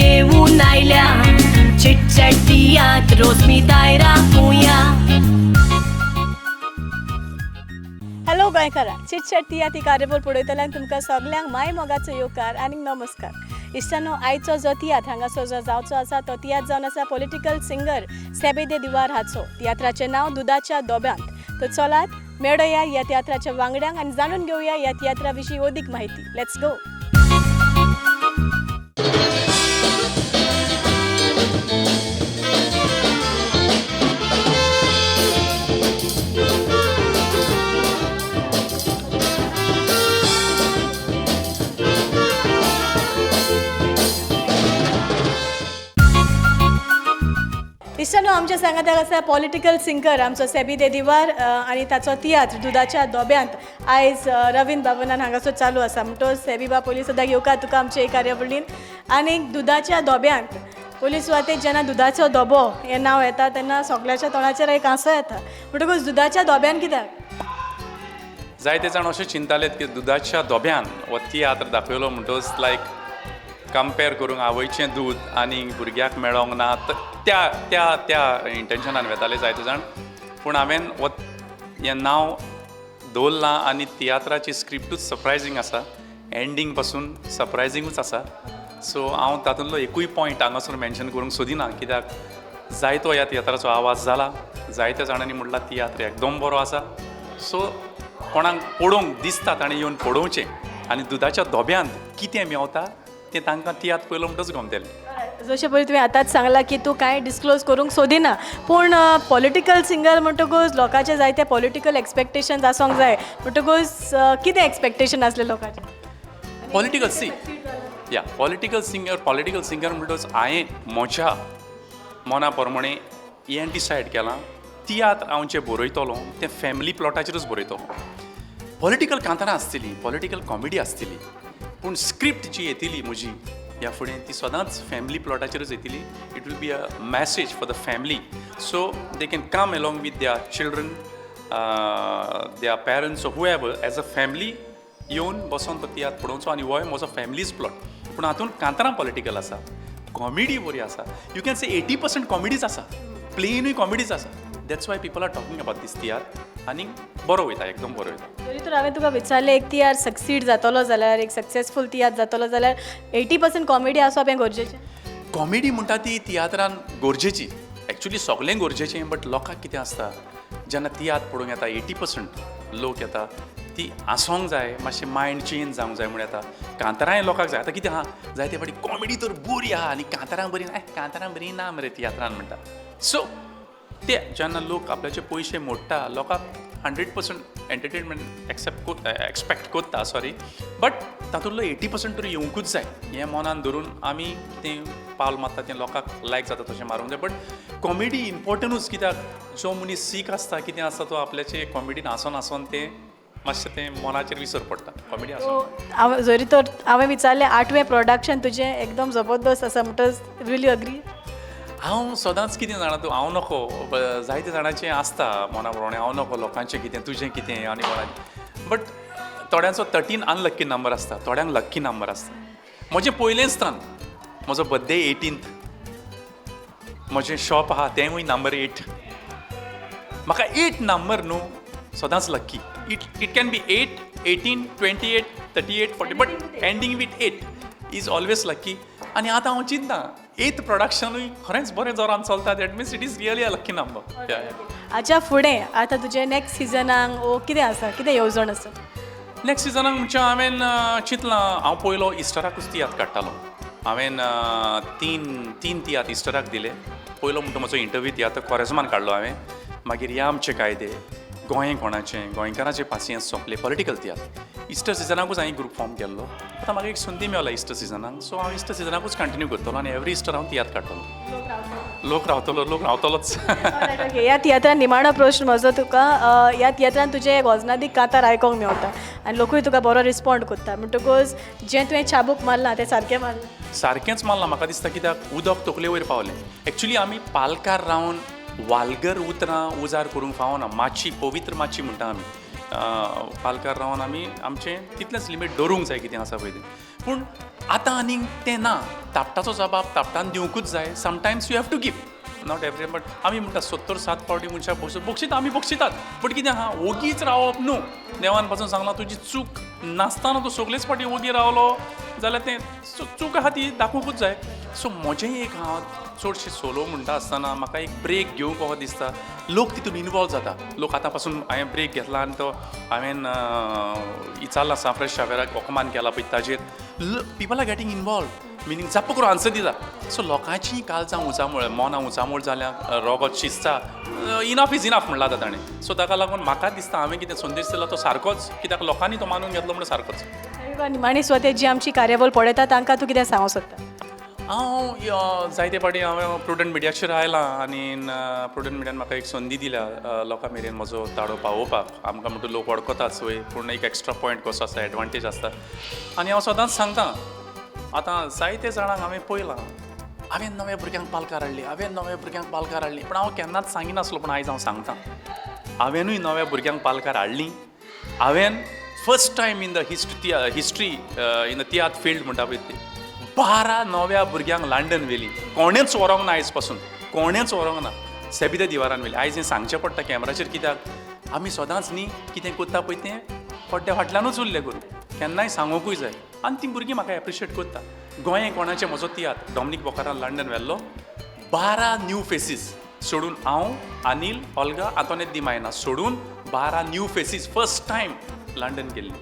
घेऊन आयल्या. चिटचॅट तियात्र रोजमी दायरा कुया. हॅलो गोंयकारा, चिटचॅट तियात्र ही कार्यावळ पळयतल्यान तुमकां सगल्यांक माय मोगाचो येवकार आनी नमस्कार. इश्टानो, आयचो जो तियात्र हांगासर जो जावचो आसा तो तियात्र जावन आसा पॉलिटिकल सिंगर सेबे दे दिवार हाचो. तियात्राचें नांव दुदाच्या दोब्यांत. तर चलात मेळोया ह्या तियात्राच्या वांगड्यांक आनी जाणून घेवया ह्या तियात्रा विशीं अदीक म्हायती. Let's go. इश्टानो, आमच्या सांगाताक आसा पॉलिटिकल सिंगर आमचो सेबी दे दिवार आनी ताचो तियात्र दुदाच्या दोब्यांत आयज रवींद्र भवनान हांगासर चालू आसा. म्हणटकच सेबी बा, पयलीं सदां येवकार तुका आमच्या हे कार्यावळीन. आनी दुदाच्या दोब्यांत पयली सुवातेर जेन्ना दुदाचो दोबो हें नांव येता तेन्ना सगळ्याच्या तोंडाचेर एक हांसो येता. म्हणटकूच दुदाच्या दोब्यान कित्याक? जायते जाण अशें चिंतालेत की दुदाच्या दोब्यान हो तियात्र दाखयलो म्हणटकच लायक कंपेर करूंक आवयचें दूद आनी भुरग्याक मेळोंक ना, त्या त्या त्या इंटेन्शनान वेताले जायते जाण. पूण हांवें हो हें नांव दवरलां आनी तियात्राची स्क्रिप्टूच सरप्रायजींग आसा, एंडींग पासून सरप्रायजींगूच आसा. सो हांव तातूंतलो एकूय पॉयंट हांगासर मेन्शन करूंक सोदिना, कित्याक जायतो ह्या तियात्राचो आवाज जाला, जायत्या जाणांनी म्हणलां तियात्र एकदम बरो आसा. सो कोणाक पळोवंक दिसता ताणें येवन पळोवचें आनी दुदाच्या दोब्यांत कितें मेवता तें तांकां तियात्र पळयलो म्हणटच गमतलें. जशें पळय तुवें आतांच सांगलां की तूं कांय डिस्क्लोज करूंक सोदिना, पूण पॉलिटिकल सिंगर म्हणटकूच लोकांचे जायते पॉलिटिकल एक्सपेक्टेशन्स आसूंक जाय. म्हणटकूच कितें एक्सपेक्टेशन आसलें लोकांचें? पॉलिटिकल सी या पॉलिटिकल सिंगर, पॉलिटिकल सिंगर म्हणटकच हांवें म्हज्या मना प्रमाणें हें डिसायड केलां, तियात्र हांव जें बरयतलो तें फॅमिली प्लॉटाचेरूच बरयतलो. पॉलिटिकल कांतारां आसतलीं, पॉलिटिकल कॉमेडी आसतली, पूण स्क्रिप्ट जी येतली म्हजी ह्या फुडें ती सदांच फॅमिली प्लॉटाचेरूच येतली. It will be a message for the family, so they can come along with their children, their parents, whoever, as a family येवन बसोन तो तियात्र पळोवचो. आनी होय म्हजो फॅमिलीज प्लॉट, पूण हातूंत कांतारां पॉलिटिकल आसा, कॉमेडी बरी आसा. You can say 80% कॉमेडीच आसा, प्लेनूय कॉमेडीच आसा. That's why people are talking about this तियात्र आनी बरो वयता, एकदम बरो वयता. तरी तर हांवें तुका विचारलें, एक तियात्र सक्सीड जातलो जाल्यार, एक सक्सेसफूल तियात्र जातलो जाल्यार 80% कॉमेडी आसप हें गरजेचें. कॉमेडी म्हणटा ती तियात्रान गरजेची, एक्चुली सगळें गरजेचें, बट लोकांक कितें आसता, जेन्ना तियात्र पळोवंक येता 80% लोक येता ती आसोंक जाय, मातशें मायंड चेंज जावंक जाय म्हूण येता. कांतारांय लोकांक जाय. आतां कितें आहा, जायते फावटी कॉमेडी तर बरी आहा आनी कांतारां बरी ना, कांतारां बरी ना मरे तियात्रान म्हणटा. सो ते जेन्ना लोक आपल्याचे पयशे मोडटा, लोकांक 100% एंटरटेनमेंट एक्सेप्ट एक्सपेक्ट करता, सॉरी, बट तातूंतलो 80% तरी येवंकूच जाय. हें मनान धरून आमी कितें पावल मारता तें लोकांक लायक जाता तशें मारूंक जाय. बट कॉमेडी इम्पॉर्टंटूच, कित्याक जो मनीस सीक आसता कितें आसता तो आपल्याचे कॉमेडीन हांसोन हांसोन तें मातशें तें मनाचेर विसर पडटा. कॉमेडी आसोन हांवें जरी तर हांवें विचारलें, आठवें प्रोडक्शन तुजें एकदम जबरदस्त आसा म्हणटच will you agree? हांव सदांच कितें जाणा तूं, हांव नको, जायते जाणांचें आसता मना प्रमाणें, हांव नको लोकांचें कितें, तुजें कितें आनी कोणाचें, बट थोड्यांचो 13 अनलक्की नंबर आसता, थोड्यांक लक्की नंबर आसता. म्हजें पयलेंच स्थान, म्हजो बर्थडे 18th, म्हजें शॉप आहा तेंवूय नंबर 8. म्हाका 8 नंबर न्हू सदांच lucky. It can be 8, 18, 28, 38, 40, but ending with 8 is always lucky. आनी आतां हांव चिंता 8th प्रोडक्शनूय खरेंच बरें जोरान चलता, that means it is really a lucky number. हाच्या फुडें आतां तुजें नॅक्स्ट सिजनाक वो कितें आसा, कितें येवजण आसा? नॅक्स्ट सिजनाक म्हणचे हांवें चिंतलां, हांव पयलो इस्टराकूच तियात्र काडटालो. हांवें तीन तियात्र इस्टराक दिले. पयलो म्हणटा म्हजो इंटरव्यू तियात्र कोरेजमान काडलो हांवें, मागीर या आमचे कायदे, गोंय कोणाचें, गोंयकाराचें पासियेंस सोंपलें, पॉलिटिकल तियात्र. इस्टर सिजनाकूच हांवें ग्रूप फॉर्म केल्लो. आतां म्हाका एक संदी मेवला इस्टर सिजनाक, सो हांव इस्टर सिजनाकूच कंटिन्यू करतलो आनी एवरी इस्टर हांव तियात्र काडटलो. लोक रावतलो, लोक रावतलोच. ह्या तियात्रान निमाणो प्रश्न म्हजो तुका, ह्या तियात्रान तुजें गोजनादीक कांतार आयकोंक मेवता आनी लोकूय तुका बरो रिस्पोंड करता, म्हणटकूच जें तुवें चाबूक मारलां तें सारकें मारलां? सारकेंच मारलां म्हाका दिसता, कित्याक उदक तकले वयर पावलें. एक्चुली आमी पालकार रावन वालगर उतरां उजार करूंक फावना. माची, पवित्र माची म्हणटा आमी. पालकार रावन आमी आमचें तितलेंच लिमीट दवरूंक जाय कितें आसा पळय तें. पूण आतां आनीक तें ना. तापटाचो जबाब तापटान दिवंकूच जाय. Sometimes you have to give, not every, but आमी म्हणटा 77 फावटी मनशाक बक्षिता, आमी बक्षितात. बट कितें आहा, ओगीच रावप न्हू. देवान पासून सांगलां, तुजी चूक नासतना तूं सगलेच फावटी ओगी रावलो जाल्यार तें चूक आहा ती दाखोवंकूच जाय. सो म्हजें एक हांव चडशें सोलो म्हणटा आसतना म्हाका एक ब्रेक घेवंक कसो दिसता. लोक तितून इनवॉल्व जाता. लोक आतां पासून हांवें ब्रेक घेतला आनी तो हांवें विचारलां सांफ्रेज शावेराक अपमान केला पळय ताजेर people are getting involve, meaning जाप करून आन्सर दिता. सो लोकांची काळजां उचामळ, मनां उचामळ जाल्या, रोगोत शिजता. इनफ is enough म्हणलां आतां ताणें. सो ताका लागून म्हाका दिसता हांवें कितें संदेश दिला तो सारकोच, कित्याक लोकांनी तो मानून घेतलो म्हणून सारकोच. निमाणी स्वता जी आमची कार्यावळ पळयता तांकां तूं कितें सांगूंक सोदता? हांव जायते फावटी हांवें प्रुडंट मिडियाचेर आयलां आनी प्रुडंट मिडियान म्हाका एक संदी दिल्या लोकां मेरेन म्हजो ताळो पावोवपाक. आमकां म्हणटा लोक वळखताच वय, पूण एक एक्स्ट्रा पॉयंट कसो आसता, एडवांटेज आसता. आनी हांव सदांच सांगता, आतां जायते जाणांक हांवें पळयलां, हांवें नव्या भुरग्यांक पालकार हाडली, हांवें नव्या भुरग्यांक पालकार हाडली, पूण हांव केन्नाच सांगिनासलो. पूण आयज हांव सांगता, हांवेंनूय नव्या भुरग्यांक पालकार हाडली. हांवें first time in the history in the tiatr field म्हणटा पळय ती 12 नव्या भुरग्यांक लंडन व्हेली. कोणेंच व्हरोंक ना आयज पासून, कोणेंच व्हरोंक ना. सेबी दे दिवारान व्हेली. आयज हें सांगचें पडटा कॅमेराचेर, कित्याक आमी सदांच न्ही कितें करता पळय तें पड्ड्या फाटल्यानूच उरलें करून केन्नाय सांगूंकूय जाय. आनी तीं भुरगीं म्हाका एप्रिशिएट करता. गोंय कोणाचें म्हजो तियात्र डॉमनीक बोकारान लंडन व्हेल्लो, 12 न्यू फेसीस सोडून हांव, अनिल, ओल्गा, आंतोनेत दिमायना सोडून 12 new faces first time London गेल्ली.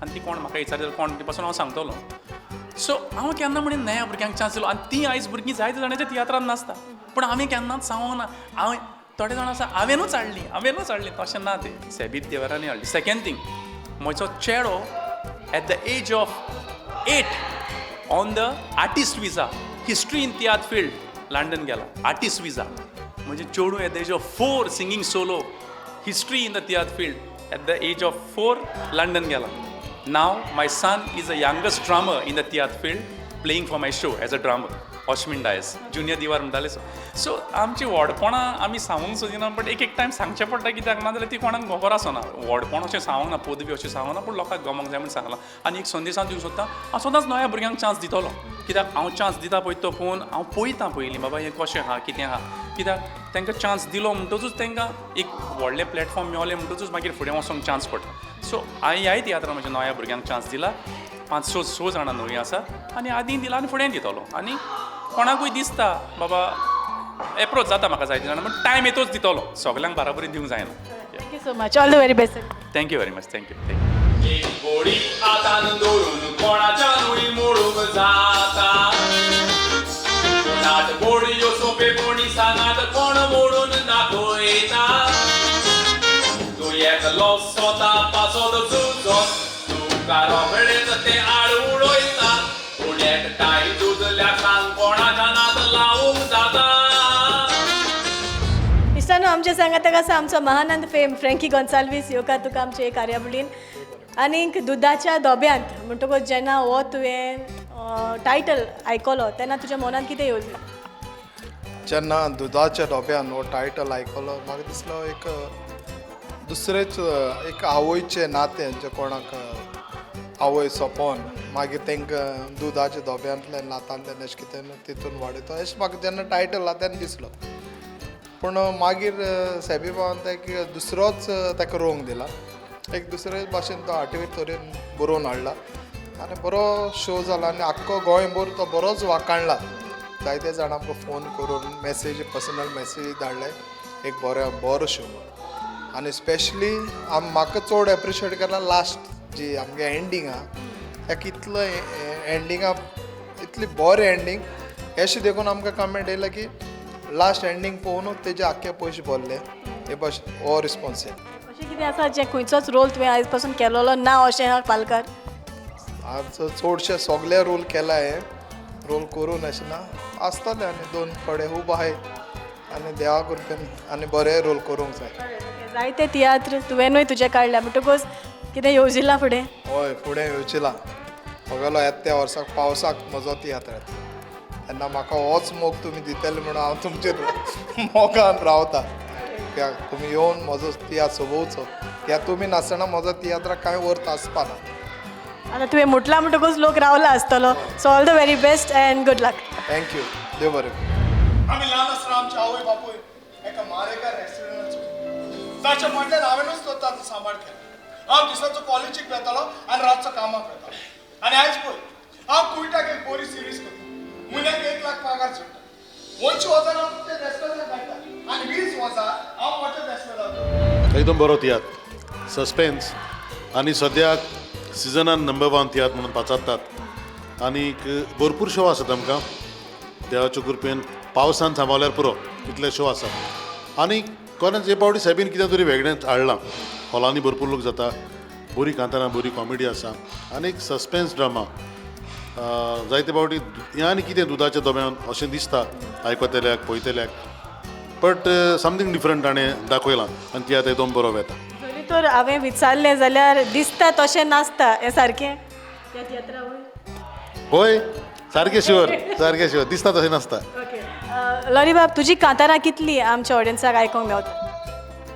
आनी ती कोण म्हाका विचारता कोण ती पासून हांव सांगतलो. सो हांव केन्ना म्हणून नव्या भुरग्यांक चान्स दिलो. आनी ती आयज भुरगीं जायते जाणांच्या तियात्रान नासता, पूण हांवें केन्नाच सांगूंक ना. हांवें थोडे जाण आसा हांवेंनूच हाडली, हांवेंनूच हाडली, तशें ना. तें सेबीत देवरांनी हाडली. सेकेंड थींग, म्हजो चेडो at the age of 8 on the artist visa, history in tiatr field, London गेला आर्टिस्ट विजा. म्हणजे चेडूं at the age of 4 singing solo, history in the tiatr field, at the age of 4 London गेला. Now my son is a youngest drummer in the tiatr field, playing for my show as a drummer, Ashwin Dias, junior Divar म्हणटाले. So आमची व्हडपणां आमी सांगूंक सोदिना, but एक एक time सांगचें पडटा, कित्याक ना जाल्यार ती कोणाक खबर आसना. व्हडपण अशें सांगूंक ना, पदवी अशें सांगूंक ना, पूण लोकांक गमोंक जाय म्हूण सांगलां. आनी एक संदेश हांव दिवंक सोदता, हांव सदांच नव्या भुरग्यांक चान्स दितलो, कित्याक हांव चान्स दिता पळय तो पळोवन हांव पळयता पयलीं बाबा हें कशें आहा, कितें आहा. कित्याक तांकां चान्स दिलो म्हणटकूच तांकां एक व्हडलें प्लॅटफॉर्म मेवलें म्हणटकूच मागीर फुडें वचोंक चान्स पडटा. सो हांवें ह्याय तियात्रान म्हज्या नव्या भुरग्यांक चान्स दिला. 5-6 जाणां नवीं आसा आनी आदीं दिला आनी फुडें दितलो. आनी कोणाकूय दिसता बाबा एप्रोच जाता म्हाका जायते जाणां, पूण टायम येतोच दितलो, सगल्यांक बाराबरी दिवंक जायना. Thank you so much, all the very best. Thank you very much, thank you, thank you. एक बोडी हातान दवरून कोणाच्यानूय मोडूंक जाता, नात बोडयो सोंपेपणी सांगात कोण मोडून दाखयता. तूं एकलो स्वता पासत झुजत, तुका रोखडेच ते आड उडयता, पूण एकठांय झुजल्यार सांग कोणाच्या नात लावूंक जाता. इश्टानो, आमच्या सांगाताक आसा आमचो महानंद फेम फ्रँकी गोन्साल्वीस. येवकार तुका आमचे कार्यावळीन. आनीक दुदाच्या दोब्यांत म्हणटकच जेन्ना हो तुवें टायटल आयकलो तेन्ना तुज्या मनांत कितें येवजलें? जेन्ना दुदाच्या डोब्यान हो टायटल आयकलो, म्हाका दिसलो एक दुसरेच एक आवयचें नातें, जें कोणाक आवय सोंपोन मागीर तांकां दुदाच्या दोब्यांतल्यान नातांतल्यान अशें कितें तितून वाडयता, अशें म्हाका जेन्ना टायटल आहा तेन्ना दिसलो. पूण मागीर सेबी बाबान ताका दुसरोच ताका रंग दिला, एक दुसरे भाशेन तो आठवे तरेन बरोवन हाडला आनी बरो शो जाला आनी आख्खो गोंयभर तो बरोच वाखाणला. जायते जाण आमकां फोन करून मॅसेज, पर्सनल मॅसेज धाडले, एक बरो बरो शो म्हणून. आनी स्पेशली म्हाका चड एप्रिशिएट केला लास्ट जी आमगे एंडींग आहा, ताका इतलो एंडिंगा इतली बरें एंडींग अशें देखून आमकां कमेंट येयला की लास्ट एंडींग पळोवनूच तेजे आख्खे पयशे भरले, हे भाशेन हो रिस्पोन्स येयला. अशें कितें आसा जें खंयचोच रोल तुवें आयज पासून केलोलो ना अशें आहा पालकार? आज चडशे सगळे रोल केला, हे रोल करून अशें ना आसतले आनी दोन थोडे खूब आहाय आनी देवा कृपेन आनी बरे रोल करूंक जाय. जायते तियात्र तुवेंनूय तुजे काडल्या म्हणटकूच कितें येवजिलां फुडें? हय, फुडें येवचिलां. म्हगेलो येता त्या वर्साक पावसाक म्हजो तियात्र येता, तेन्ना म्हाका होच मोग तुमी दितले म्हणून हांव तुमचेर मोगान रावता. कित्याक तुमी येवन म्हजो तियात्र सोबोवचो, कित्याक तुमी नासतना म्हजो तियात्राक कांय अर्थ आसपा ना. आतां तुवें म्हटलां म्हणटकूच लोक रावला आसतलो. So all the very best and good luck. Thank you, देव बरें करूं. आमी ल्हान आसतना आमचे आवय बापूय एका मारेकार एक्सिडंटाचो ताच्या फाटल्यान हांवेनूच तो ताचो सांबाळ केलो. हांव दिसाचो कॉलेजीक वेतालो आनी रातचो कामाक वेतालो. आनी आयज पळय हांव कुयटाक एक बरी सिरीज करता, म्हयन्याक 1 लाख पगार जोडटा. 25,000 हांव ते रेस्पेदाक काडटा आनी 20,000 हांव मोठे रेस्पेदाक. एकदम बरो तियात्र, सस्पेन्स आनी सद्याक सिजनान नंबर 1 तियात्र म्हणून पाचारतात आनीक भरपूर शो आसात आमकां. देवाच्या कृपेन पावसान सांबाळल्यार पुरो इतले शो आसात. आनी कोणाच हे फावटी सायबीन कितें तरी वेगळेंच हाडलां. हॉलांनी भरपूर लोक जाता, बरी कांतारां, बरी कॉमेडी आसा आनी एक सस्पेन्स ड्रामा. जायते फावटी हें आनी कितें दुदाच्या दोब्यान अशें दिसता आयकतल्याक पळयतल्याक, बट समथींग डिफरंट ताणें दाखयलां आनी तियात्र एकदम बरो वेता. जरी तर हांवें विचारलें जाल्यार दिसता तशें नासता हें सारकें त्या तियात्रा वयर? होय, सारकें शुअर, सारकें शुअर, दिसता तशें नासता. ओके लॉरी बाब, तुजी कांतारां कितलीं आमच्या ऑडियन्साक आयकूंक मेवता?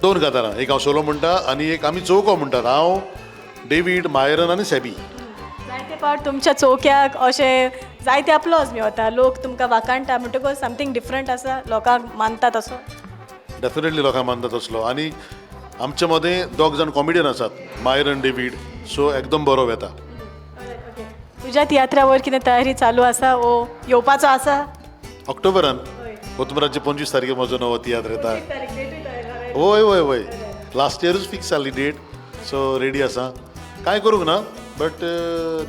2 कांतारां, एक हांव सोलो म्हणटा आनी एक आमी चौको म्हणटात, हांव, डेवीड, मायरन आनी सॅबी. जायते फावट तुमच्या चौक्याक अशें जायते अप्लॉज मेवता, लोक तुमकां वाखाणटा, म्हणटकूच समथींग डिफरंट आसा, लोकांक मानता तसो. डेफिनेटली लोकांक मानता तसलो. आनी आमचे मदें 2 जाण कॉमेडियन आसात, मायरन, डेवीड, सो एकदम बरो वेता. तुज्या तियात्रा वयर कितें तयारी चालू आसा वो येवपाचो आसा? ऑक्टोबरान ऑक्टोबराचे 25 तारखेर म्हजो नवो तियात्र येता. हय हय हय, लास्ट इयरूच फिक्स जाल्ली डेट, सो रेडी आसा. कांय करूंक ना, बट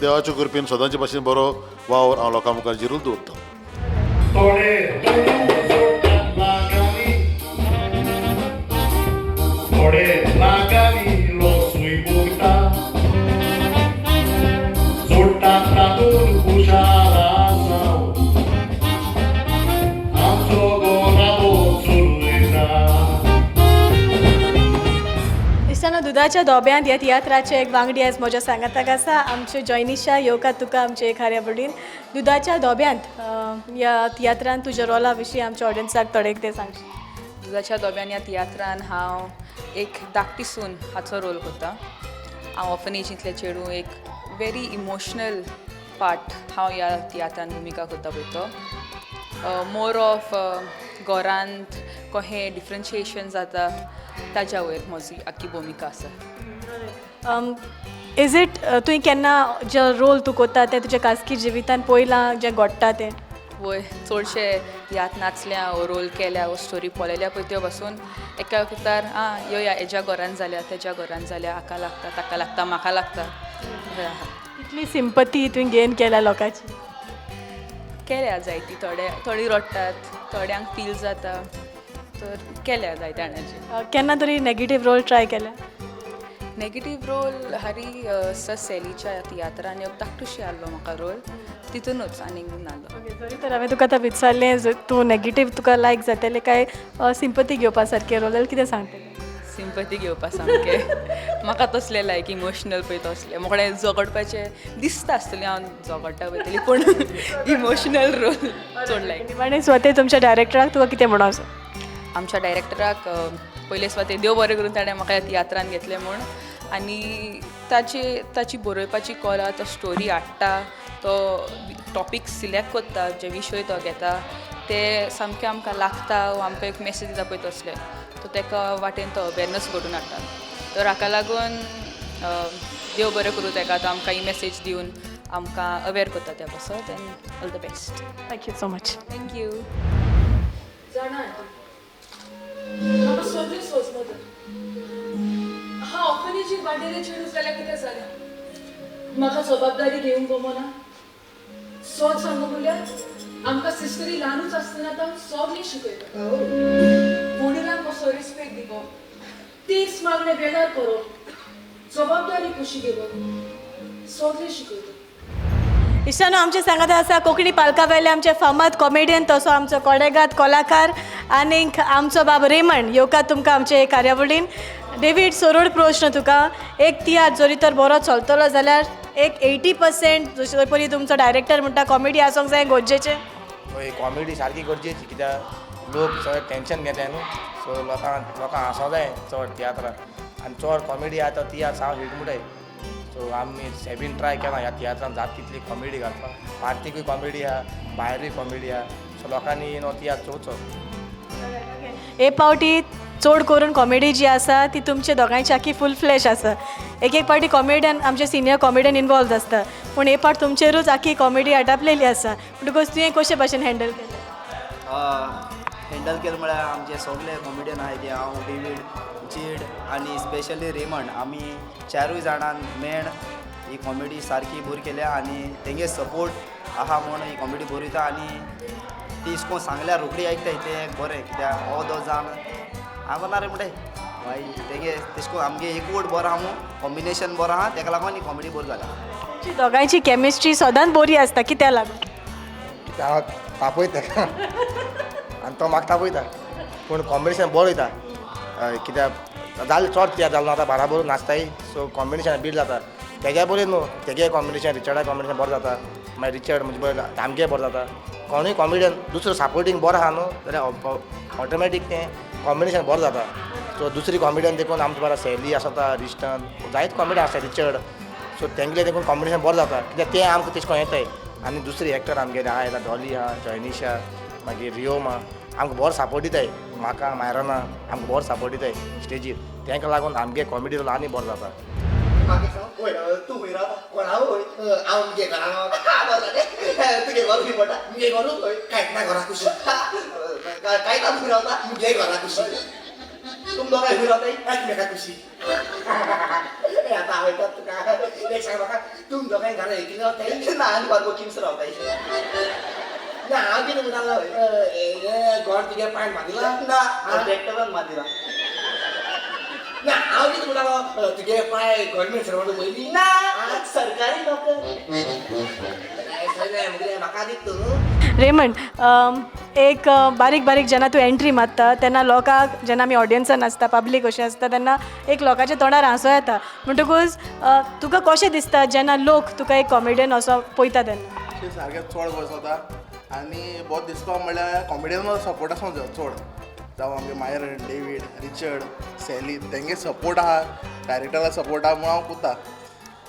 देवाच्या कृपेन सदांचे भाशेन बरो वावर हांव लोकां मुखार जिरून दवरता. दुधाच्या दोब्यांत ह्या तियात्राचे एक वांगडी आयज म्हज्या सांगाताक आसा, आमचे जॉयनिशा. येवकार तुका आमचे कार्यावळीन. दुधाच्या दोब्यांत ह्या तियात्रान तुज्या रोला विशीं आमच्या ऑडियन्साक थोडें कितें सांगशी? दुधाच्या दोब्यान ह्या तियात्रान हांव एक धाकटी सून हाचो रोल करता. हांव ऑर्फनेजींतलें चेडूं, एक व्हेरी इमोशनल पार्ट हांव ह्या तियात्रान भुमिका करता पळय तो. मोर ऑफ घरांत कहें डिफरन्शिएशन जाता ताज्या वयर म्हजी आख्खी भुमिका आसा. Is it तुवें केन्ना जे रोल तूं करता तें तुज्या खाजगी जिवितान पळयलां जें घडटा तें? वय, चडशे तियात्र नाचल्या वो रोल केल्या वो स्टोरी पळयल्या पळय त्यो बसून एका वखतार आं यो ह्या हेज्या घरान जाल्या तेज्या घरान जाल्या, हाका लागता ताका लागता म्हाका लागता. कितली सिंपती तुवें गेन केल्या लोकांची? केल्या जायती, थोडे थोडी रडटात, थोड्यांक फील जाता, तर केल्या जायत्या जाणांची. केन्ना तरी नेगेटीव रोल ट्राय केल्या? नेगेटीव रोल हारी सॅलीच्या तियात्रान एक धाकटुशी आहलो म्हाका रोल, तितूनच आनीक नाहलो. ओके, सॉरी तर हांवें तुका आतां विचारलें तूं नेगेटीव तुका लायक जातलें काय सिंपती घेवपा सारकें रोल जाल्यार कितें सांगतलें? सिंपती घेवपा सामकें म्हाका तसलें लायक इमोशनल पळय तसलें म्हाका झगडपाचें दिसता आसतलें हांव झगडटा पळयतली, पूण इमोशनल रोल चड लायक. निमाणे सुवातेर तुमच्या डायरेक्टराक तुका कितें म्हणूं आसा? आमच्या डायरेक्टराक पयले सुवातेर देव बरें करून ताणें म्हाका ह्या तियात्रान घेतलें म्हूण, आनी ताची बरोवपाची कला, तो स्टोरी हाडटा, तो टॉपीक सिलेक्ट करता, जे विशय तो घेता ते सामकें आमकां लागता वा आमकां एक मॅसेज दिता पळय तसलें, तो ताका वाटेन तो अवेरनस घडून हाडटा. तर हाका लागून देव बरें करूं ताका, तो आमकां ही मॅसेज दिवन आमकां अवेर करता त्या पासत. And all the best. Thank you so much. Thank you. जाणा आंटी, म्हाका सगळें सोंसमत. हांव ऑर्फनेजीक वाडयलें चेडूं जाल्यार कितें जालें? म्हाका जबाबदारी घेवंक गमना. सत सांगू म्हणल्यार आमकां सिस्टरी ल्हानूच आसतना तावन सगळें शिकयता. वडिलांक कसो रिस्पेक्ट दिवप, तीच मागणें वेळार करप, जबाबदारी कशी घेवप, सगळें शिकयता. इश्टानो, आमचे सांगात आसा कोंकणी पालका वयले आमचे फामाद कॉमेडियन, तसो आमचो कोडेगाद कलाकार आनीक आमचो बाब रेमंड. येवकार तुमकां आमचे कार्यावळीन. डेवीड, सरोड प्रश्न तुका, एक तियात्र जरी तर बरो चलतलो जाल्यार एक 80% जशें पयलीं तुमचो डायरेक्टर म्हणटा कॉमेडी आसूंक जाय गरजेचें? हय, कॉमेडी सारकी गरजेची, कित्याक लोक सगळे टेंशन घेताय न्हू, सो लोकांक हांसो जाय चड तियात्रान, आनी चड कॉमेडी आहा तो तियात्र सामको हिट मुटाय. सो आमी सेबीन ट्राय केला ह्या तियात्रान जाता तितली कॉमेडी घालपाक. पार्टीकूय कॉमेडी आहा, भायरूय कॉमेडी आहा. सो लोकांनी न्हू तियात्र चोवचो. हे पावटी चड करून कॉमेडी जी आसा ती तुमच्या दोगांयची आखी फूल फ्लॅश आसा. एक एक पावटी कॉमेडियन, आमचे सिनियर कॉमेडियन इनवॉल्व आसता, पूण हे पावट तुमचेरूच आखी कॉमेडी आटापलेली आसा. म्हणटकूच तुवें कशे भाशेन हँडल केलें? हँडल केलें म्हळ्यार आमचे सगळे कॉमेडियन आहाय ते, हांव, डेवीड, जेड आनी स्पेशली रेमंड, आमी चारूय जाणान मेळ ही कॉमेडी सारकी बरी केल्या आनी तेंगे सपोर्ट आहा म्हूण ही कॉमेडी बरी वयता. आनी ती इस्कोन सांगल्यार रोखडी आयकताय, तें एक बरें कित्याक हो दो जाण हांव ना रे म्हणटाय बाय तेंगे तेश कोन आमगे एकवट बरो आहा न्हू, कॉम्बिनेशन बरो आहा, तेका लागून ही कॉमेडी बरी जाल्या. तुमची दोगांयची कॅमिस्ट्री सदांच बरी आसता, कित्याक लागून? कित्याक हांव तापयता ताका आनी तो म्हाका तापयता, पूण कॉम्बिनेशन बरो वयता. हय, कित्याक जालें चड तियात्र जालो न्हू आतां बाराबोर नाचताय, सो कॉम्बिनेशन बील्ड जाता. तेज्या बरें न्हू, तेगे कॉम्बिनेशन रिचर्डा कॉम्बिनेशन बरें जाता, मागीर रिचर्ड म्हणजे बरें आमगें बरें जाता. कोणूय कॉमेडियन दुसरो सपोर्टींग बरो आहा न्हू जाल्यार ऑटोमॅटीक तें कॉम्बिनेशन बरें जाता. सो दुसरी कॉमेडियन देखून आमचे बरो सॅली आसता, रिस्टन, जायते कॉमेडियन आसता, रिचर्ड, सो तेंगले देखून कॉम्बिनेशन बरें जाता कित्याक ते आमकां तेश कोन येताय. आनी दुसरी एक्टर आमगेले आहा, येता डॉली आहा, जॉयनिशा, मागीर रियोमा, आमकां बरो सपोर्ट दिताय. म्हाका मायरना आमकां बरो सपोर्ट दिताय स्टेजीर, तेंका लागून आमगे कॉमेडी रोल आनी बरो जाता. तूं खंय रावता? कोणा वय? हांव मुगे घरा रावता. तुगे घर खंय पडटा? मुगे घरूच खंय? कांयच ना घरा कुशी. कांय ना खंय रावता? मुगे घरा कुशी. तुम दोगांय खंय रावताय? एकमेका कुशी. आतां हांव येतात तुका एक सांग म्हाका, तुम दोगांय घरा एकली रावताय? ना, आनी बारगो किमस रावताय. ना, हांव कितें म्हणटालो, घर तुगे पांय मारिला? ना, ट्रॅक्टरान मारिला. ना, हांव कितें म्हणटालो, तुगे पांय गव्हर्मेंट सर्वंट पयलीं? ना, सरकारी नोकर. म्हाका दिता न्हू. रेमंड, एक बारीक बारीक जेन्ना तूं एंट्री मारता तेन्ना लोकांक, जेन्ना आमी ऑडियन्सान आसता, पब्लीक अशें आसता, तेन्ना एक लोकांच्या तोंडार हांसो येता. म्हणटकूच तुका कशें दिसता जेन्ना लोक तुका एक कॉमेडियन असो पळयता तेन्ना? अशें सारकें चड बरें जाता आनी बरो दिसपा म्हणल्यार कॉमेडियन सपोर्ट आसा चड, जावं आमगे मायरन, डेवीड, रिचर्ड, सॅली, तेंगे सपोर्ट आहा, डायरेक्टरा सपोर्ट आहा म्हणून हांव कोता.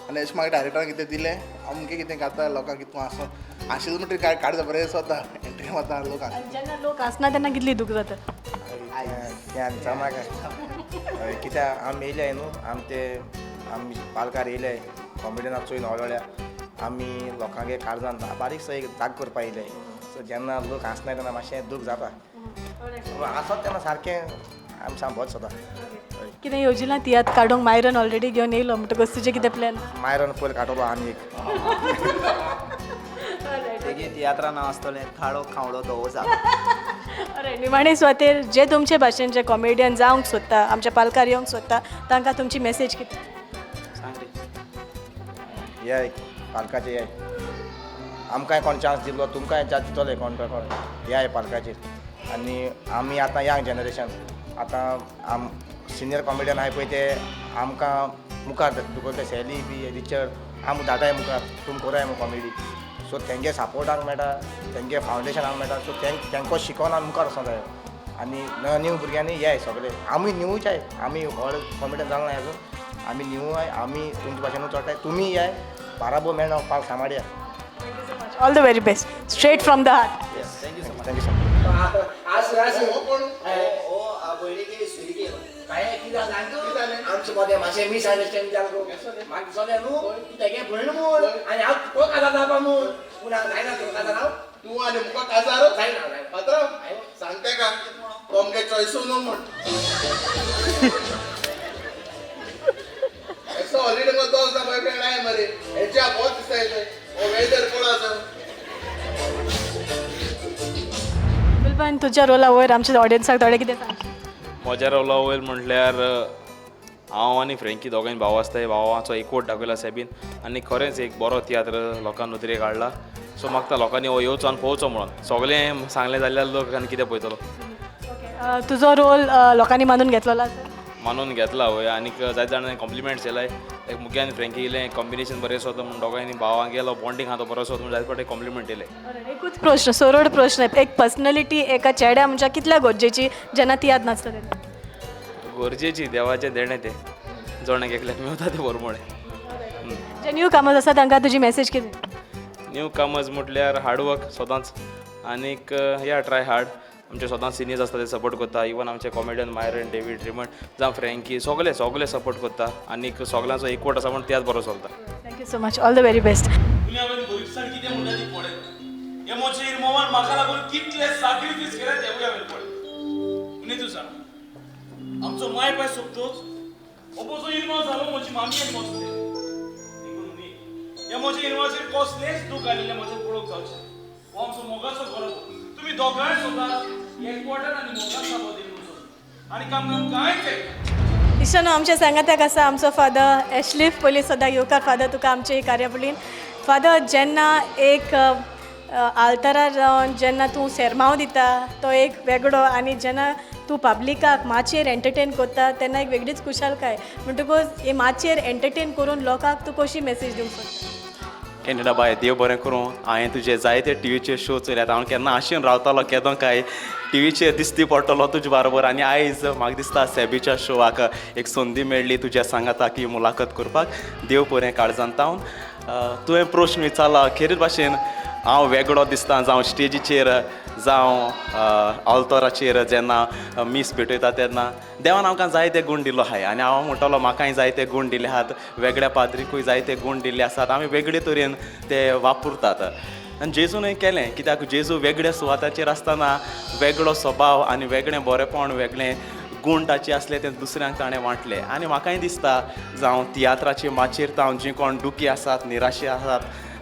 आनी अशें म्हाका डायरेक्टरान कितें दिलें, हांव मुगे कितें गाता लोकांक कितें आसो आशिल्लें म्हणटकीर काय काडटा बरें दिसता, एंट्री मारता लोकांक. जेन्ना लोक आसना तेन्ना कितली दूख जाता? तें आनी चमाक हय, कित्याक आमी येयले न्हू, आमी ते आमी पालकार येयले कॉमेडियनाक चोयन हळहळ्या आमी लोकांगे काळजान बारीकसो एक जाग करपा येयले. सो जेन्ना लोक हांसनाय तेन्ना मातशें दूख जाता, आसत तेन्ना सारकें आमी सामकें बरें दिसता. कितें येवजिलां तियात्र काडूंक? मायरन ऑलरेडी घेवन येयलो म्हणटकच तुजें कितें प्लॅन? मायरन पयलीं काडटलो आनी एक तेगे तियात्रा नांव आसतलें काळो खावडो धवो जालो. अरे निमाणे सुवातेर जे तुमचे भाशेन जे कॉमेडियन जावंक सोदता, आमच्या पालकार येवंक सोदता, तांकां तुमची मॅसेज कितें? सांग रे. याय पालकाचे याय, आमकांय कोण चान्स दिलो, तुमकांय चान्स दितले कोण तो कोण, याय पालकाचेर. आनी आमी आतां यंग जनरेशन, आतां आम सिनियर कॉमेडियन आहाय पळय ते आमकां मुखार तुका सॅली बी रिचर्ड आम धाडाय मुखार, तुम कोराय मू कॉमेडी. सो तेंगे सपोर्ट आमकां मेळटा, तेंगे फावंडेशन आमकां मेळटा. सो तेंको शिकोवन आमी मुखार वचोंक जाय. आनी न्यू भुरग्यांनी याय सगळे, आमी न्यूच I, आमी व्हड कॉमेडियन जावंक नाय अजून, आमी न्यू I, आमी तुमचे भाशेनूच चडटाय, तुमी याय बाराबो मेळना पाल सांबाळया. All the very best, straight from the heart. Thank you so much. Thank you so much. आसूं आसूं. ओ भयणीगे सुरगे काय कितें जालें आमचे मदें मातशें मिसअंडरस्टँडींग जालें गो. म्हाका दिसलें न्हू तूं तेगे भयण म्हूण आनी हांव तुका काजार जावपा म्हूण, पूण हांव जायना तुका काजार. हांव तूं आनी मुका काजार जायना जायना. पात्रांव सांगते का तो आमगे चॉयसू न्हू म्हूण. असो ऑलरेडी म्हाका दोग जाण बॉयफ्रेंड आहाय मरे, हेच्या बहुत दिसता येते हो वेदर कोण आसा. गुलबान, तुज्या रोला वयर आमच्या ऑडियन्साक थोडें कितें सांग. म्हज्या रोला वयर म्हटल्यार हांव आनी फ्रेंकी दोगांय भाव आसताय, भावाचो एकवट दाखयला सेबीन आनी खरेंच एक बरो तियात्र लोकां नदरेक हाडला. सो म्हाका लोकांनी हो येवचो आनी पळोवचो म्हणून सगळें सांगलें जाल्यार लोक आनी कितें पळयतलो. तुजो रोल लोकांनी मानून घेतलेलो आसा? मानून घेतला वय, आनीक जायते जाणांनी कॉम्प्लिमेंट्स येलाय. एक मुगे आनी फ्रेंकी इलें कॉम्बिनेशन बरें आसा म्हणून दोगांयनी भावांक गेलो बॉन्डींग आहा तो बरो आसा म्हणून जायते फावटी कॉम्प्लिमेंट येयले. एकूच प्रश्न, सरळ प्रश्न, एक पर्सनॅलिटी एका चेड्या मनशाक कितल्या गरजेची जेन्ना तियात्र नाचता तेन्ना? गरजेची, देवाचें देणें तें, जोण एकल्याक मेवता तें बरें म्हळें. जे न्यू कमर्स आसा तांकां तुजी मॅसेज कितें? न्यू कमर्स म्हटल्यार हार्डवर्क सदांच आनीक या ट्राय हार्ड. आमचे सदांच सिनियर्स आसता ते सपोर्ट करता. इवन आमचे कॉमेडियन मायरन, डेवीड, रेमंड जावं फ्रँकी, सगळे सगळे सपोर्ट करता आनीक सगळ्यांचो एकवट आसा म्हूण तियात्र बरो चलता. Thank you so much, all the very best. दुनियामध्ये गरिबसाण कितें म्हणटा ती पळय. हे म्हजे इरमोवान म्हाका लागून कितले साक्रिफीस केले तेवूय हांवें पळय. आनी तूं सांग, आमचो माय पाय सोंपतोच हो म्हजो इरमाव जालो म्हजी मामी आनी म्हजो देव. देखून न्ही हे म्हज्या इरमाचेर कसलेंच दूख आयिल्लें म्हजें पळोवंक जावचें. हो आमचो मोगाचो घराबो. तुमी दोगांय सोदात एकवटान आनी मोगान साबो दिवन आनी कामकाम कांयच येना. इश्टानो, आमच्या सांगाताक आसा आमचो फादर एशलिफ. पयलीं सदां येवकार फादर तुका आमचे कार्यावळीन. फादर, जेन्ना एक आल्तारार रावन जेन्ना तूं सेरमांव दिता तो एक वेगळो, आनी जेन्ना तूं पब्लिकाक माचयेर एंटरटेन करता तेन्ना एक वेगळीच खुशालकाय. म्हणटकूच हे माचयेर एंटरटेन करून लोकांक तूं कशी मॅसेज दिवंक सोदता? कॅन्डिडा बाय, देव बरें करूं. हांवें तुजे जायते टिवीचेर शो चोयल्यात. हांव केन्ना आशेन रावतालो केदो काय टिवीचेर दिसती पडटलो तुजे बरोबर, आनी आयज म्हाका दिसता सेबीच्या शोवाक एक संदी मेळ्ळी तुज्या सांगाताक ही मुलाखत करपाक. देव बरें काळजान तावन. तुवें प्रश्न विचारला खेरीत भाशेन हांव वेगळो दिसता जावं स्टेजीचेर जावं आल्तोराचेर जेन्ना मीस भेटयता तेन्ना देवान आमकां जायते गूण दिल्लो आहाय, आनी हांव म्हणटलो म्हाकाय जायते गूण दिल्ले आहात, वेगळ्या पाद्रीकूय जायते गूण दिल्ले आसात. आमी वेगळे तरेन ते वापरतात आनी जेजूनय केलें, कित्याक जेजू वेगळ्या सुवाताचेर आसतना वेगळो स्वभाव आनी वेगळें बरेंपण वेगळें गूण ताचे आसले ते दुसऱ्यांक ताणें वांटले. आनी म्हाकाय दिसता जावं तियात्राचे माचयेर तावन जीं कोण दुखी आसात, निराशे आसात,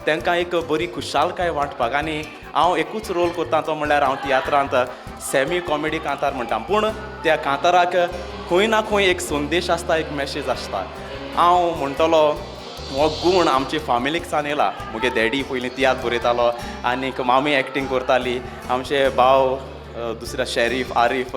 तांकां एक बरी खुशालकाय वांटपाक. आनी हांव एकूच रोल करता तो म्हणल्यार हांव तियात्रांत सेमी कॉमेडी कांतार म्हणटा, पूण त्या कांताराक खंय ना खंय एक संदेश आसता, एक मॅसेज आसता. हांव म्हणटलो हो गूण आमचे फामिलीक सान येयला. म्हगे डॅडी पयलीं तियात्र बरयतालो आनीक मामी एक्टींग करताली, आमचे भाव दुसऱ्या शेरीफ, आरीफ,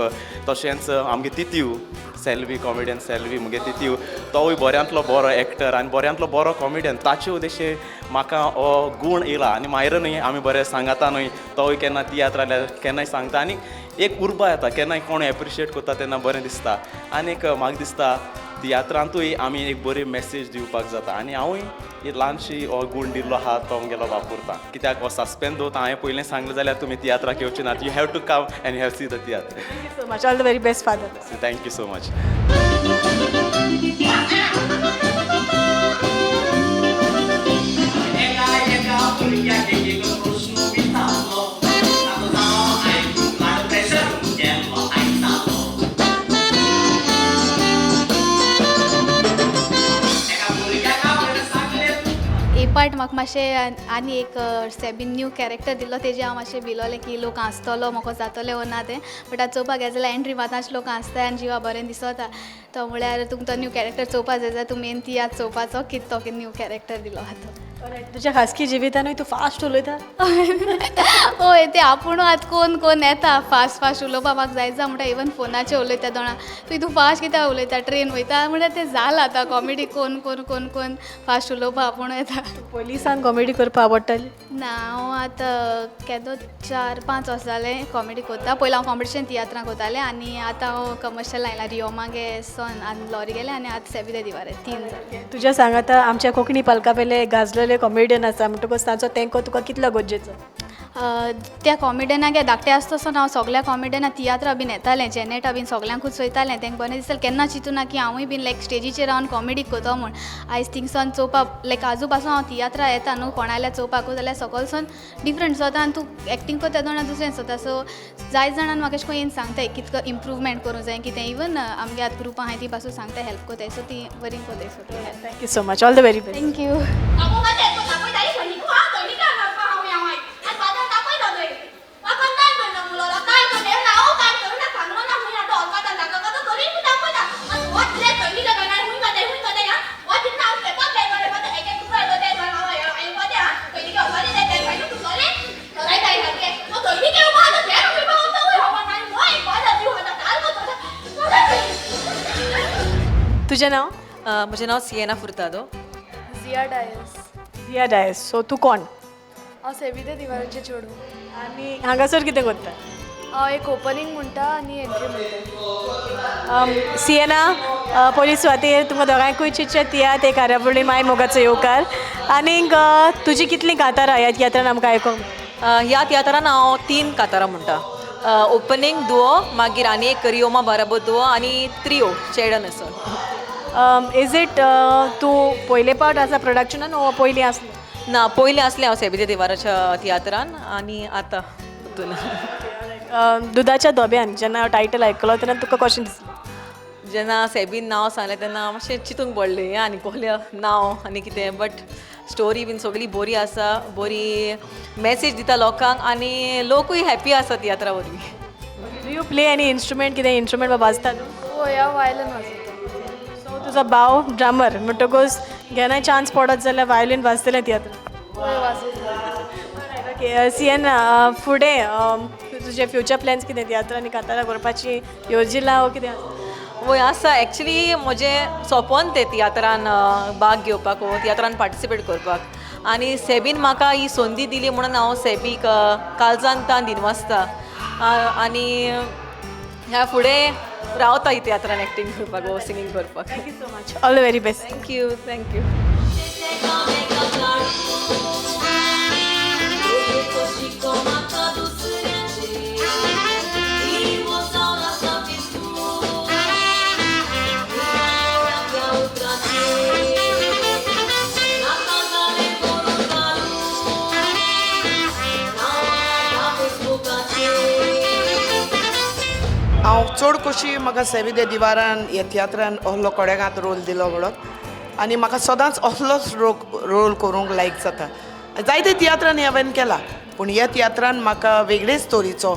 तशेंच आमगे तित्यू सेल्वी, कॉमेडियन सेल्वी म्हगे तित्यू, तोवूय बऱ्यांतलो बरो एक्टर आनी बऱ्यांतलो बरो कॉमेडियन. ताचे उद्देशे म्हाका हो गूण येयला. आनी मायरनूय आमी बरें सांगाता न्हय, तोवूय केन्ना तियात्र जाल्यार केन्नाय सांगता आनी एक उर्बा येता, केन्नाय कोण एप्रिशिएट करता तेन्ना बरें दिसता. आनीक म्हाका दिसता तियात्रांतूय आमी एक बरी मॅसेज दिवपाक जाता, आनी हांवूय एक ल्हानशी हो गूण दिल्लो आहा तो म्हगेलो वापरता. कित्याक हो सस्पेन्स दवरता. हांवें पयलें सांगलें जाल्यार तुमी तियात्राक येवचे नात. You have to come and have see the tiatr. Thank you so much, all the very best father. Thank you so much. A part म्हाका मातशें आनी एक सेबीन न्यू कॅरेक्टर दिल्लो तेजे हांव मातशें भिलोलें की लोक हांसतलो म्हाका जातलें वो ना तें. बट आतां चोवपाक गेलें जाल्यार एंट्री मारताच लोक हांसताय आनी जिवा बरें दिसता. तो म्हळ्यार तुमकां तो न्यू कॅरेक्टर चोवपा जाय जाल्यार तूं मेन तियात्र चोवपाचो की तो न्यू कॅरेक्टर दिलो आहा तो. तुज्या खासगी जिवितानूय तूं फास्ट उलयता? हय, ते आपूण आतां कोण कोण येता फास्ट फास्ट उलोवपा म्हाका जाय जा म्हणटा. इवन फोनाचेर उलयता दोणा तूं तूं फास्ट कित्याक उलयता, ट्रेन वयता म्हणल्यार तें जालां आतां कॉमेडी कोण कोण कोण कोण फास्ट उलोवपा आपूण येता. पयलीं कॉमेडी करपाक आवडटाली? ना, हांव आतां केदो 4-5 वर्सां जालें कॉमेडी करता. पयलीं हांव कॉम्पिटिशन तियात्रां करतालें आनी आतां हांव कमर्शियल आयलां रियोमागे सन आनी लॉरी गेलें आनी आतां सेबी दे दिवारे 3 जालें. तुज्या सांगाता आमच्या कोंकणी पालका पयले गाजलेले कॉमेडियन आसा म्हणटकूच ताचो तेंको तुका कितलो गरजेचो? त्या कॉमेडियनाक धाकटें आसता आसतना हांव सगल्या कॉमेडियना तियात्रां बीन येतालें, जेनेटा बीन सगल्यांकूच चोयतालें. तांकां बरें दिसतालें. केन्ना चिंतूना की हांवूय बीन लायक स्टेजीचेर रावन कॉमेडी करता म्हूण. आयज थिंगसान चोवपाक लायक आजू पासून हांव तियात्रां येता न्हू कोणाल्या चोवपाकूच जाल्यार सकलसून डिफरंट जाता आनी तूं एक्टींग करता तेन्ना दुसरें जाता. सो जायत जाणान म्हाका अशें करून येवन सांगताय कितको इम्प्रूवमेंट करूंक जाय कितें. इवन आमगे आतां ग्रुपां आहाय ती पासून सांगताय, हेल्प करताय. सो ती बरी करताय. So thank you so much, all the very best. Thank you. तुझें नांव? म्हजें नांव सिएना फुर्तादो. जिया डायस. जिया डायस. सो तूं कोण? हांव सेबी दे दिवाराचें चेडूं. आनी हांगासर कितें करता? हांव एक ओपनींग म्हणटा आनी एंट्री म्हणटा. सिएना, पयली सुवातेर तुमकां दोगांयकूय चिटचे तियात्र हे कार्यावळी माय मोगाचो येवकार. आनीक तुजी कितलीं कांतारां ह्या तियात्रान आमकां आयकूंक? ह्या तियात्रान हांव 3 कांतारां म्हणटा. ओपनींग दुओ, मागीर आनी एक रियोमा बाराबो दुओ आनी त्रियो चेडन आसा. Is it तूं पयले पावट आसा प्रोडक्शनान वो पयलीं आसलें? ना, पयलीं आसलें हांव सेबी दे दिवाराच्या तियात्रान आनी आतां परतून. दुदाच्या दोब्यान जेन्ना हांव टायटल आयकलो तेन्ना तुका कशें दिसलें? जेन्ना सेबीन नांव सांगलें तेन्ना मातशें चिंतूंक पडलें, हें आनी कसलें नांव आनी कितें, बट स्टोरी बीन सगळी बरी आसा, बरी मॅसेज दिता लोकांक आनी लोकूय हॅपी आसा तियात्रा वरवीं. Do you play any instrument? कितें इन्स्ट्रुमेंट वाजता तूं? हय, हांव वायलन वाजयता. सो तुजो भाव ड्रमर म्हणटकूच केन्नाय चान्स पडत जाल्यार वायलीन वाजतलें तियात्र? हय, वाजयता. ओके सिएना, फुडें तुजे फ्युचर प्लॅन्स कितें? तियात्र आनी कांतारां करपाची येवजिलां वो कितें आसा? वय आसा. एक्चुली म्हजें सोंपोन तें तियात्रान भाग घेवपाक वो तियात्रान पार्टिसिपेट करपाक, आनी सेबीन म्हाका ही संदी दिली म्हणून हांव सेबीक काळजान तान दिनवासता आनी ह्या फुडें रावता ही तियात्रान एक्टींग करपाक वो सिंगींग करपाक. Thank you so much, all the very best. Thank you, thank you. हांव चड खोशी म्हाका सेबी दे दिवारान ह्या तियात्रान असलो कोडेगांत रोल दिलो म्हणून, आनी म्हाका सदांच असलोच रोल करूंक लायक जाता. जायते तियात्रान हांवें केला पूण ह्या तियात्रान म्हाका वेगळेच तरेचो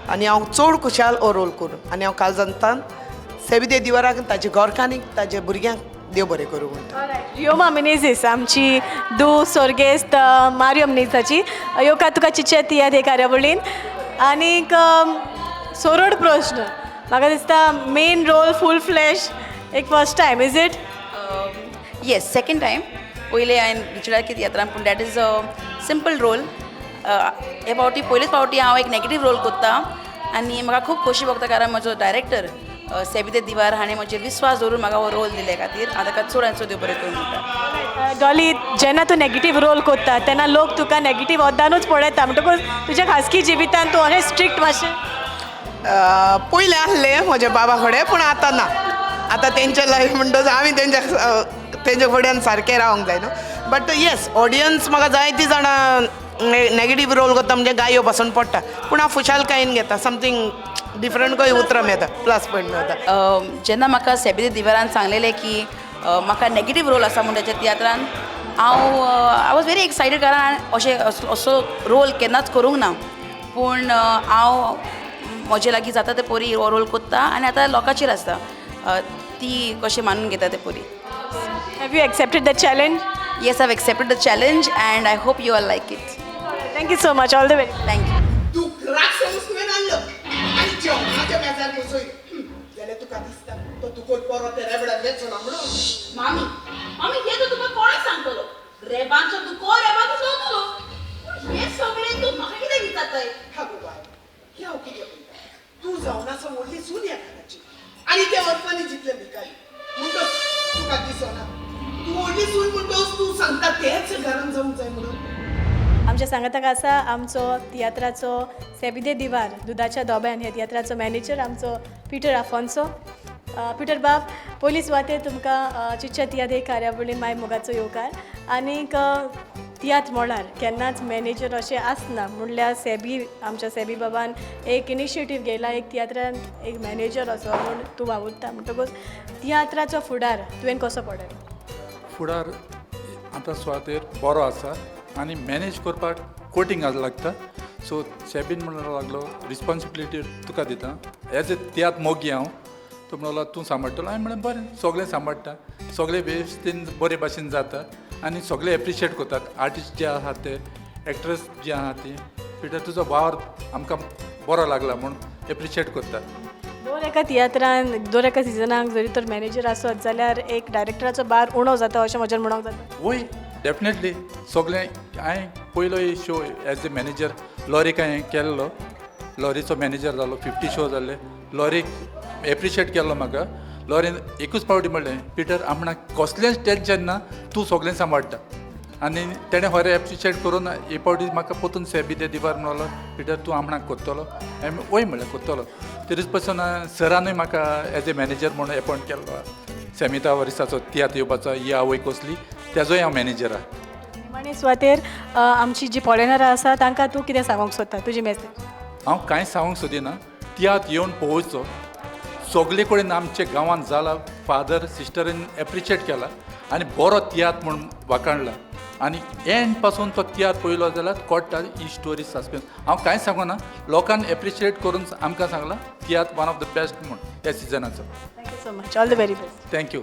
आनी हांव चड खुशाल हो रोल करून, आनी हांव काळजांतान सेबी दे दिवाराक ताजे घरकान्नीक ताजे भुरग्यांक देव बरें करूं म्हणटा. रियोमा मिनेझीस आमची दू सोर्गेस्त मारियो मिनेझाची येवकार तुका चिचे तियात्र हे कार्यावळीन. आनीक सोरोड प्रश्न म्हाका दिसता, मेन रोल फूल फ्लॅश एक first time, is it? Yes, second time. पयलें हांवें रिचर्डाक तियात्रान, पूण that is a simple role. हे फावटी पयलेच फावटी हांव एक नेगेटीव रोल करता आनी म्हाका खूब खोशी भोगता, कारण म्हजो डायरेक्टर सेबी दे दिवार हाणें म्हजेर विस्वास दवरून म्हाका हो रोल दिले खातीर हांव ताका चड आनी चड देव बरें करूं म्हणटा. डॉली, जेन्ना तूं नेगेटीव रोल करता तेन्ना लोक तुका नेगेटीव ओद्दानूच पळयता, म्हणटकूच तुज्या खासगी जिवितान तूं अशें स्ट्रिक्ट मातशें? पयलें आसलें म्हज्या बाबा कडेन, पूण आतां ना. आतां तेंच्या लायफ म्हणटकच आमी तेंच्या फुड्यान सारकें रावंक जाय न्हू. बट येस, ऑडियन्स म्हाका जायतीं जाणां नेगेटीव रोल करता म्हणजे गायो पासून पडटा, पूण हांव खुशालकायेन घेता, समथींग डिफरंट खंय उतरां मेळटा, प्लस पॉयंट मेळटा. जेन्ना म्हाका सेबी दे दिवारान सांगलेलें की म्हाका नेगेटीव रोल आसा म्हूण ताच्या तियात्रान, हांव I was very excited, कारण अशें असो रोल केन्नाच करूंक ना, पूण हांव म्हजे लागीं जाता ते पोरी हो रोल करता आनी आतां लोकांचेर आसता ती कशें मानून घेता ते पोरी. Have you accepted the challenge? Yes, I have accepted the challenge and I hope you all like it. Thank you so much, all the very. Thank you. दुकराक समज तुवें हाडलो आनी जेवणाच्या मेजार बसय जाल्यार तुका दिसता तो दुकोर परत रेबडान वेचो ना म्हणून. मामी, मामी हें तर तुका कोणें सांगतलो? रेबांचो दुकोर रेबांचो चलतलो, पूण हें सगळें तूं म्हाका कितें विचारताय? आगो बाय, हें हांव कितें म्हणटा, तूं जावन आसा व्हडली सून ह्या घराची आनी ते वर्सांनी जितले भिकारी म्हणटच तुका दिसना तूं व्हडली सून म्हणटच तूं सांगता तेच घरान जावंक जाय म्हणून. आमच्या सांगाताक आसा आमचो तियात्राचो सेबी दे दिवार दुदाच्या दोब्यान ह्या तियात्राचो मॅनेजर आमचो पिटर आफोन्सो. पिटर बाब, पयली सुवातेर तुमकां चिटच्या तियात्र हे कार्यावळीन माय मोगाचो येवकार. आनीक तियात्र म्हळ्यार केन्नाच मॅनेजर अशें आसना, म्हणल्यार सेबी आमच्या सेबी बाबान एक इनिशिएटीव घेयला, एक तियात्रान एक मॅनेजर असो म्हूण तूं वावुरता, म्हणटकूच तियात्राचो फुडार तुवें कसो पळयलो? फुडार आतां सुवातेर बरो आसा आनी मॅनेज करपाक कोटींग लागता. सो सेबीन म्हणूंक लागलो रिस्पोन्सिबिलिटी तुका दिता एज ए तियात्र मोगी हांव, तो म्हणलो तूं सांबाळटलो, हांवें म्हणलें बरें सगळें सांबाळटा, सगळें वेवस्थीन बरे भाशेन जाता आनी सगळे एप्रिशिएट करतात आर्टिस्ट जे आहा ते, एक्ट्रेस जे आहा ती, पिटर तुजो वावर आमकां बरो लागला म्हूण एप्रिशिएट करतात. दर एका तियात्रान दर एका सिजनाक जरी तर मॅनेजर आसत जाल्यार एक डायरेक्टराचो भार उणो जाता अशें म्हज्यान म्हणोंक जाता? वय, डेफिनेटली सगळें. हांवें पयलो show as a manager लॉरीक हांवें केल्लो, लॉरीचो मॅनेजर जालो, 50 शो जाल्ले. लॉरीक एप्रिशिएट केल्लो म्हाका. लॉरीन एकूच फावटी म्हणलें, पिटर आपणाक कसलेंच टेंशन ना, तूं सगळें सांबाळटा. आनी तेणें खरें एप्रिशिएट करून एक फावटी म्हाका परतून सेबी दे दिवार म्हणलो, पिटर तूं आपणाक करतलो. हांवें वय म्हणलें करतलो. तरीच पासून सरानूय म्हाका एज ए मॅनेजर म्हणून एपॉयंट केल्लो. सेमिता वर्साचो तियात्र येवपाचो ही आवय कसली, तेजोय हांव मॅनेजर आहा. निमाणे सुवातेर आमची जी पळयणारां आसा तांकां तूं कितें सांगूंक सोदता, तुजी मॅसेज? हांव कांय सांगूंक सोदिना, तियात्र येवन पळोवचो. सगळे कडेन आमच्या गांवांत जाला, फादर सिस्टरीन एप्रिशिएट केला आनी बरो तियात्र म्हूण वाखाणला. आनी एंड पासून तो तियात्र पळयलो जाल्यार कळटा ही स्टोरी सस्पेन्स. हांव कांय सांगना, लोकांक एप्रिशिएट करून आमकां सांगलां तियात्र वन ऑफ the best म्हूण ह्या सिजनाचो. Thank you so much, all the very best. Thank you.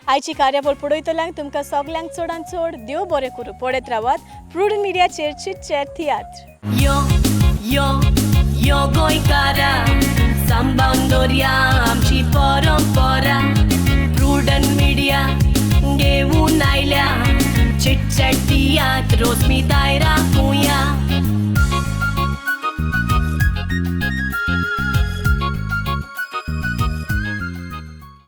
आयची कार्यावळ पळयतल्यांक तुमकां सगल्यांक चडान चड देव बरें करूं. पळयत रावात प्रुडंट मिडियाचेर चीट चॅट तियात्र. यो यो यो गोंयकारा, सांबाळून दवरया आमची परंपरा. प्रुडंट मिडिया घेवन आयल्या चिटचॅट तियात्र, रोजमी दायरा कुया.